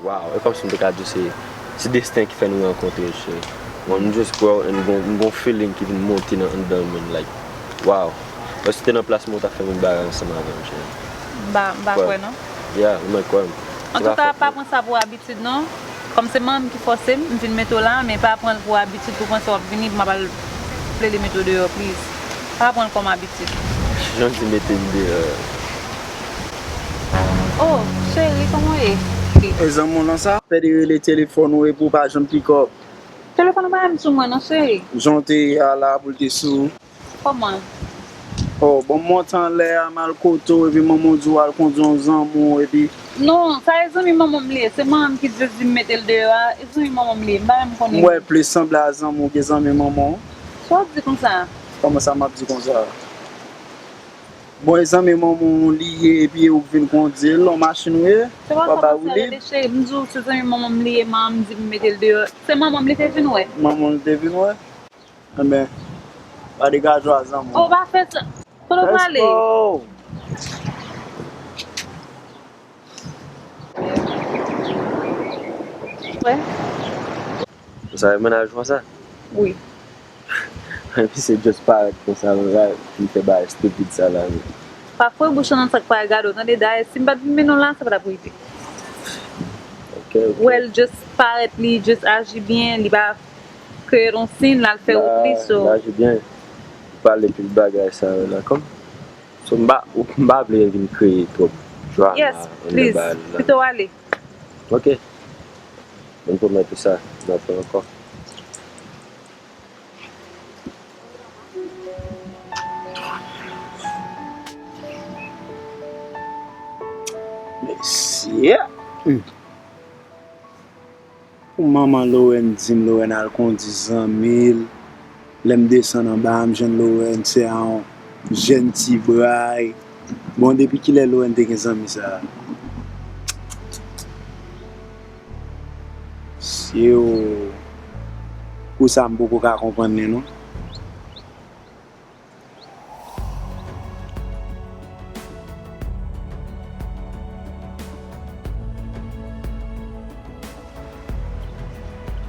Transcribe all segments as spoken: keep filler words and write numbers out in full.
Wow, e kòmsi m te ka di w se, se desten ki fè nou rankontre, cheri. Bon, m just kwè w, and m gon, m gon feeling ki vin monte nan anndan m, and like, wow. Lè w te nan plas mwen, ou ta fè menm bagay ansanm avè m, cheri. M pa, m pa kwè non. Yeah, ou mèt kwè m. Antouka, pa pran sa pou abitid non. Kòm se manman m ki fòse m, m vin mete w la, men pa pran l pou abitid pou w panse w ap vini, pou m ap al plede mete w deyò, please. Pa pran l kòm abitid. Jan di mete m deyò. Oh, cheri, kòman w ye? E zanmi w lan sa, pèdi rele telefòn ou epi w pa janm pick up. Telefòn ou pa menm sou mwen non, cheri. Jan w te ye a la pou l te sou. Kòman? Oh, bon, m monte anlè a, m al kote w, epi manman w di w al kondui yon zanmi w, epi. Non, sa e zanmi manman m li ye. Se manman m ki just di m mete l deyò a. E zanmi manman m li ye. M pa menm konnen. M wè plis sanble a zanmi w ke zanmi manman w. Sa w ap di konsa? Kòman sa m ap di konsa? Bon, e zanmi manman w li ye, epi e ou k vin kondui l, yon machin w ye? Se pa sa m ap di, rele cheri. M di w se zanmi manman m li ye, manman m di m mete l deyò. Se manman m li te vin wè. Manman w li te vin wè? Enben, pa degaje w a zanmi w. Oh, pa fè sa. Kote w prale? Wè. Ou sa wè mennaj ou a sa? Wi. Epi se just parèt konsa, la, pou l fè bagay stupid sa la, wi. Pa foure bouch ou nan sa k pa regade w, tande? Dayè, si m pa t vin mennen w la, sa pa t ap rive. Ok, ok. Wè l just parèt, li just aji byen, li pa kreye yon sin, l al fè wout li, so. L aji byen. Ou pale pil bagay sa yo la, kòm. So, m pa, m pa vle vin kreye twòp drama anndan bagay la. Yes, please. Pito w ale. Ok. Mwen pwomèt ou sa, m ap fè ankò. Mesye! Hmm. Pou manman Lorraine di m Lorraine al kondui zanmi l. Lè m desann anba a, m jwenn Lorraine, se a yon jèn ti bray. Bon, depi kilè Lorraine te gen zanmi sa a? Sye o. Pou sa, m poko ka konprann li, non.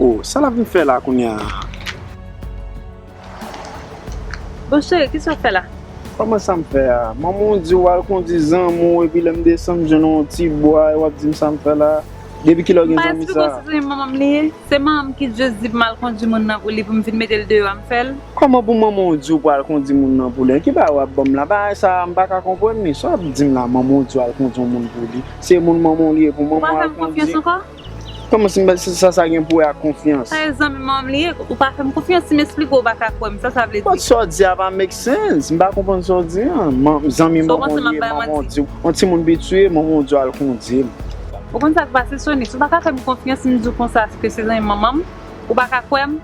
Oh, sa l ap vin fè la kounye a? Bon, cheri, kisa w fè la? Kòman sa m fè a? Manman w di w al kondui zanmi w, epi lè m desann, m jwenn yon ti bwa, e w ap di m sa m fè la. Depi kilè w gen zanmi sa? M pa eksplike w si se manman m li ye? Se manman m ki just di pou m al kondui moun nan pou li, pou m vin mete l deyò a, m fè l. Kòman pou manman w di w pou al kondui moun nan pou li? Ki bagay w ap ban m la? Bagay sa a, m pa ka konprann li. Sa w ap di m la, manman w di w al kondui yon moun pou li? Se moun manman w li ye, pou manman w al kondui. Ou pa fè m konfyans ankò? Kòman si m pa, sa, sa gen pou wè ak konfyans? Sa e zanmi manman m li ye, ou pa fè m konfyans, si m eksplike w, ou pa ka kwè m, sa sa vle di? But sa w di a pa make sense. M pa konprann sa w di an. Man, zanmi manman w li ye, manman w di w, yon timoun piti w ye, manman w di w al kondui l. Ou konn sa k pase, Sony? Si w pa ka fè m konfyans, si m di w konsa ke se zanmi manman m, ou pa ka kwè m?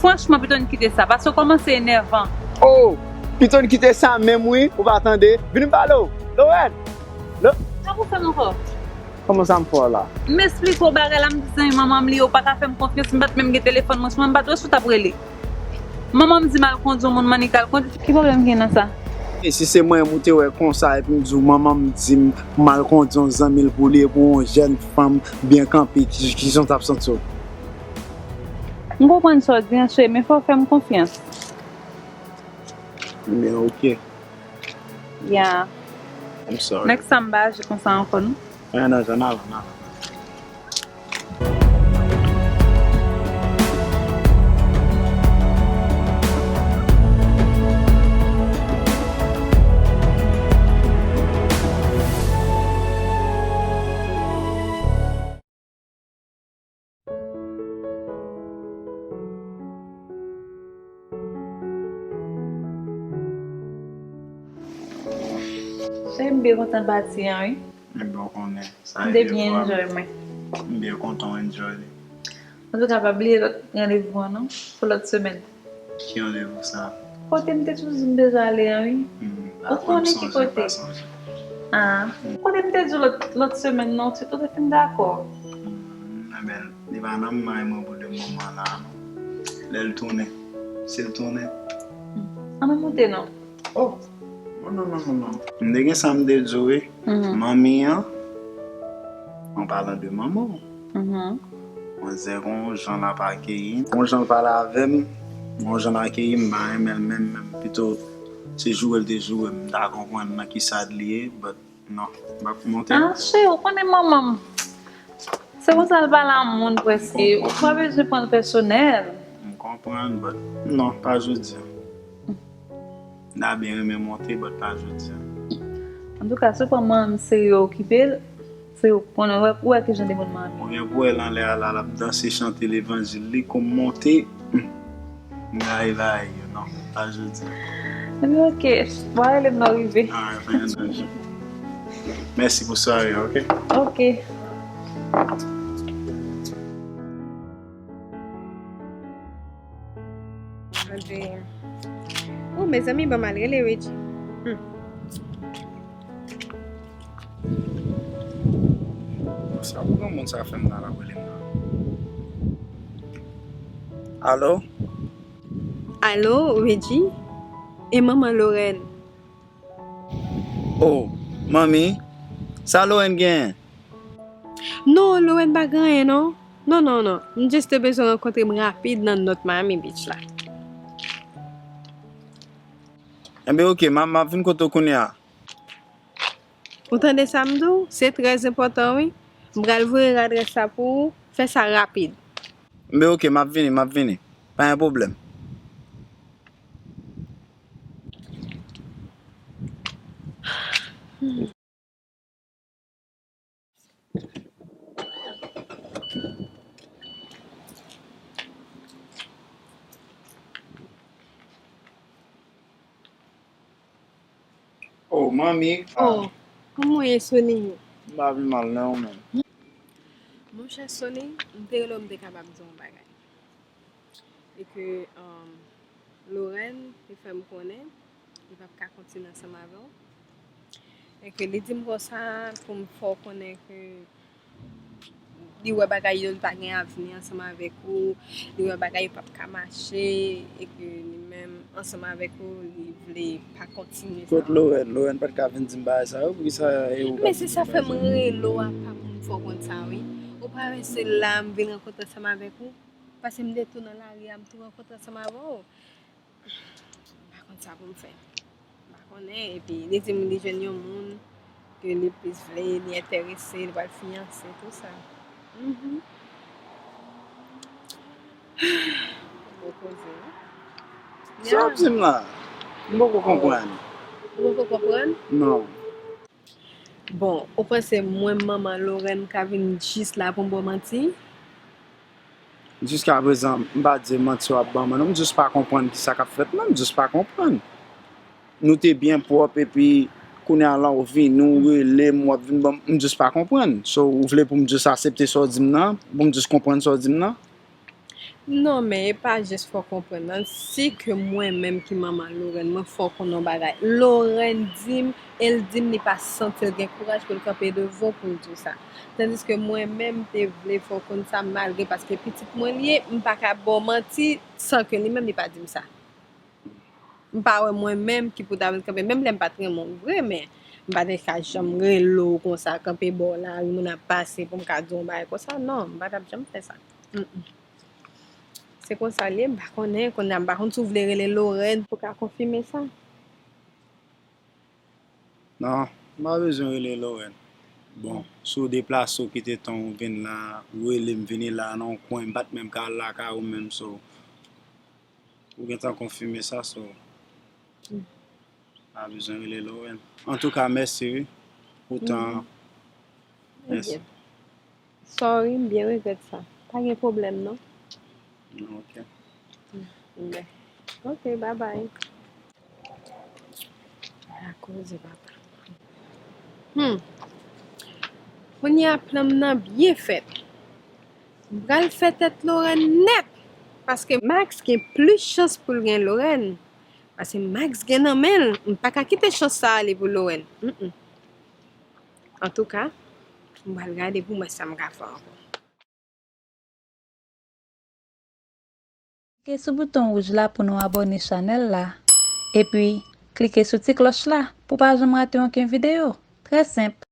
Franchman, pito n kite sa, paske w kòmanse enèvan. Oh! Pito n kite sa menm wi, ou pa tande? Vini m pale w. Lorraine! Lo- Sa pou fè m ankò? Kòman sa m fè w la? M eksplike w bagay la, m di zanmi manman m li, ou pa ka fè m konfyans, m pa t menm gen telefòn mwen sou mwen, m pa t wè si w t ap rele. Manman m di m al kondui yon moun, m annik al kondui. Ki pwoblèm gen nan sa? E si se mwen, m ou te wè konsa, epi m di w, manman m di m pou m al kondui yon zanmi l pou li, pou yon jèn fanm byen kanpe, ki, kijan w t ap santi w? M konprann sa w di an, cheri, men fò w fè m konfyans. Men ok. Yeah. I'm sorry. Next time, m pa aji konsa ankò, non. Ann avan, ann avan, ann avan. Cheri, m byen kontan pati an, wi. Ebyen, w konnen, sa rive fwa. M te byen enjoy mwen. M byen kontan w enjoy li. Antouka, pa bliye lòt randevou an, non, pou lòt semèn. Ki randevou sa? Kote m te toujou di m bezwen ale an, wi. Hmm, ou konnen ki kote. Ah, hmm, kote m te di w lòt, lòt semèn, non, ou te, ou te fin dakò. Hmm, enben, li pa nan may mwen pou le moman la, non. Lè l tounen, si l tounen. Hmm, ann nou moute, non. Oh, non, non, non, non, non. M te gen sa m te di w, wi. Mhm. Manmi an, an palan de manman w, Mhm. Manzè gon jan l ap akeyi m. Gon jan l pale avè m, gon jan l akeyi m, m pa renmen l menm, menm. Pito, se joure l te joure m, m ta konprann nan ki sa l ye, but non, m p ap monte. Ah, cheri, ou konnen manman m. Se konsa l pale a moun prèske. Ou pa bezwen pran l pèsonèl. M konprann, but non, pa jodi a. M ta byen renmen monte, but pa jodi a. Antouka, si w pran manman m serye okipe l, se ou konnen, ou wè, ou wè ki jan de moun manman m ye. Ou gen pou wè l anlè a la, l ap danse, chante levanjil li, kou m monte. Hmm. M rayi rayi yo, non, pa jodi a. Epi, ok, w a rele m lè w rive. Ah, pa gen danje. Mèsi pou sware a, ok? Ok. Anben, oh, mezanmi, ban m al rele Reggie. Hmm. Sa pou granmoun sa fè m nan, l ap rele m nan. Alo? Alo, Reggie? E manman Lorraine? Oh, manmi, sa Lorraine genyen? Non, Lorraine pa gen anyen, non. Non, non, non. M just te bezwen rankontre m rapid nan nòt Miami Beach la. Enben, ok, m ap, m ap vin kote w kounye a. Ou tande sa m di w? Se trè enpòtan, wi. M pral voye adrès la pou ou. Fè sa rapid. Enben, ok, m ap vini, m ap vini. Pa gen pwoblèm. Oh, manmi. Oh, kòman w ye, Sony? M pa pi mal, non, ou menm? Monchè Sony, m te rele w, m te kapab di w yon bagay. E ke, um, Lorraine te fè m konnen li p ap ka kontinye ansanm avè w. E ke li di m konsa pou m fè w konnen ke li wè bagay yo, li pa gen avni ansanm avèk ou, li wè bagay yo p ap ka mache, e ke li menm ansanm avèk ou, li vle pa kontinye sa. Kot Lorraine? Lorraine pa t ka vin di m bagay sa yo, poukisa e ou pa di m bagay sa yo? Men se sa fè m rele w apa pou m fè w konn sa, wi. Ou pa wè se la m vin rankontre ansanm avèk ou? Paske m te tou nan lari a, m tou rankontre ansanm avè w. M pa konn sa pou m fè. M pa konnen, epi li di m li jwenn yon moun ke li plis vle, li enterese, li pral fiyanse, tou sa. Mhm. Gwo koze, wi. Sa w ap di m la? M poko konprann. Ou poko konprann? Non. Bon, ou panse mwen, manman Lorraine, m ka vin jis la pou m ba w manti? Jiskaprezan, m pa di manti w ap ban mwen, non, m jis pa konprann kisa k ap fèt, non, m jis pa konprann. Nou te byen pwòp, epi kounye a la, ou vini, ou rele m, w ap vin ban m, m jis pa konprann. So, ou vle pou m jis aksepte sa w di m nan, pou m jis konprann sa w di m nan? Non, men e pa jis fè w konprann, non. Si ke mwen menm ki manman Lorraine, mwen fè w konn yon bagay. Lorraine di m, e l di m li pa santi l gen kouraj pou l kanpe devan w pou l di w sa. Tandiske mwen menm, m te vle fè w konn sa malgre paske pitit mwen li ye, m pa ka ba w manti san ke li menm li pa di m sa. M pa wè mwen menm ki pou ta vin kanpe, menm lè m pa t renmen w vre, men m pa t ka janm rele w konsa, kanpe bò lari, moun ap pase pou m ka di w yon bagay konsa, non, m pa t ap janm fè sa. Mm, mm. Se konsa l ye, m pa konnen, kounye a m pa konn si w vle rele Lorraine pou w ka konfime sa. Non, m pa bezwen rele Lorraine. Bon, si w deplase w kite tan w vin la, ou rele m vini la nan yon kwen, m pa t menm ka al lakay ou menm, so, ou gentan konfime sa, so, pa bezwen rele Lorraine. Antouka, mèsi, wi, pou tan an. Mèsi. Sorry, m byen regrèt sa. Pa gen pwoblèm, non. Ok. Ok, bye bye. Ala koze, papa. Hmm. Kounye a, plan m nan byen fèt. M pral fè tèt Lorraine nèt. Paske Max gen plis chans pou l gen Lorraine. Paske Max gen nan men l. M pa ka kite chans sa ale pou Lorraine. Mm, mm. Antouka, m pral gade pou m wè sa m ka fè ankò. Klike sou bouton wouj la pou nou abòne chanèl la. Epi, klike sou ti klòch la pou pa janm rate okenn videyo. Trè senp.